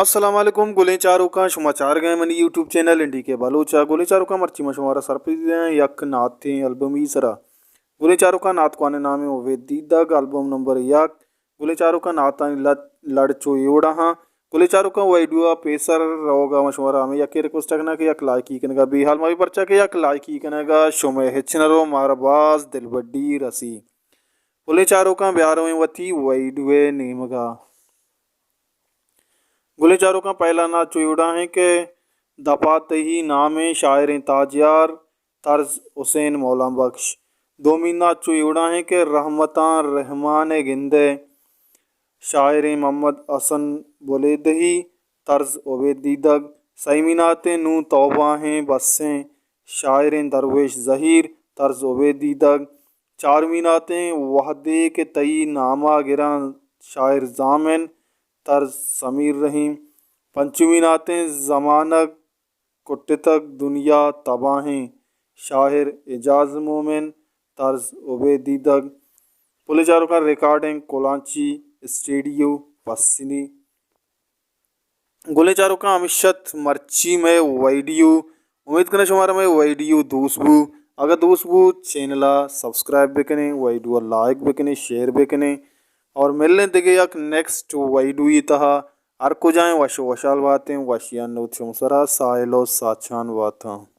السلام علیکم گلیں چاروکاں، شما چارگ ءَ منی یوٹیوب چینل این ڈی کے بلوچ ءَ۔ گلیں چاروکاں، مرچی ما شمارا سرپدی دیاں یک نعتیں البمی سرا۔ گلیں چاروکاں، نعت کوانیں نام ایں عبید دیدگ، البم نمبر یک۔ گلیں چاروکاں، نعتانی لڑ، لڑ چو اے وڑا ہاں۔ گلیں چاروکاں، ویڈیو ءَ پیسر روگ ءَ ما شمارا ہمے یکے ریکویسٹ کناں کہ یک لائکی کنگ ءَ بے حال مہ بی، پرچا کہ یک لائکی کنگ ءَ شمئے ہچ نہ رو، مارا باز دلبڈی رسی۔ گلیں چاروکاں، بیا رویں وتی ویڈیو ءِ نیمگ ءَ۔ گلیں چاروکاں، پہلا نعت چو اے وڑا ایں کہ دپا تئی نام ایں، شاعر ایں تاجیار، طرز حسین مولانا بخش۔ دومی نعت چو اے وڑا ایں کہ رحمتاں رحمان ءِ گندئے، شاعر ایں محمد حسن بلیدہی، طرز عبید دیدگ۔ سیمی نعت ایں نوں توبہ ایں بس ایں، شاعر ایں درویش زہیر، طرز عبید دیدگ۔ چارمی نعت ایں وہدے کہ تئی نام ءَ گراں، شاعر زامن، طرز سمیر رحیم۔ پنچمی نعت ایں زمانگ کٹتگ دنیا تباہیں، شاعر اعجاز مومن، طرز عبید دیدگ۔ گلیں چاروکاں، ریکارڈنگ کلانچی اسٹیڈیو پسنی۔ گلیں چاروکاں، ہمیش ات مرچی مئے ویڈیو۔ امید کناں شمارا مئے ویڈیو دوست بو۔ اگاں دوست بو، چینل ءَ سبسکرائب بکنیں، ویڈیو ءَ لائک بکنیں، شیئر بکنیں اور ملیں دگہ یک نیکسٹ ویڈیو ءِ تہا۔ ہر کجائیں وش و وشحال باتیں، وشیانی نود شمئے سرا، ساحل و ساچان باتاں۔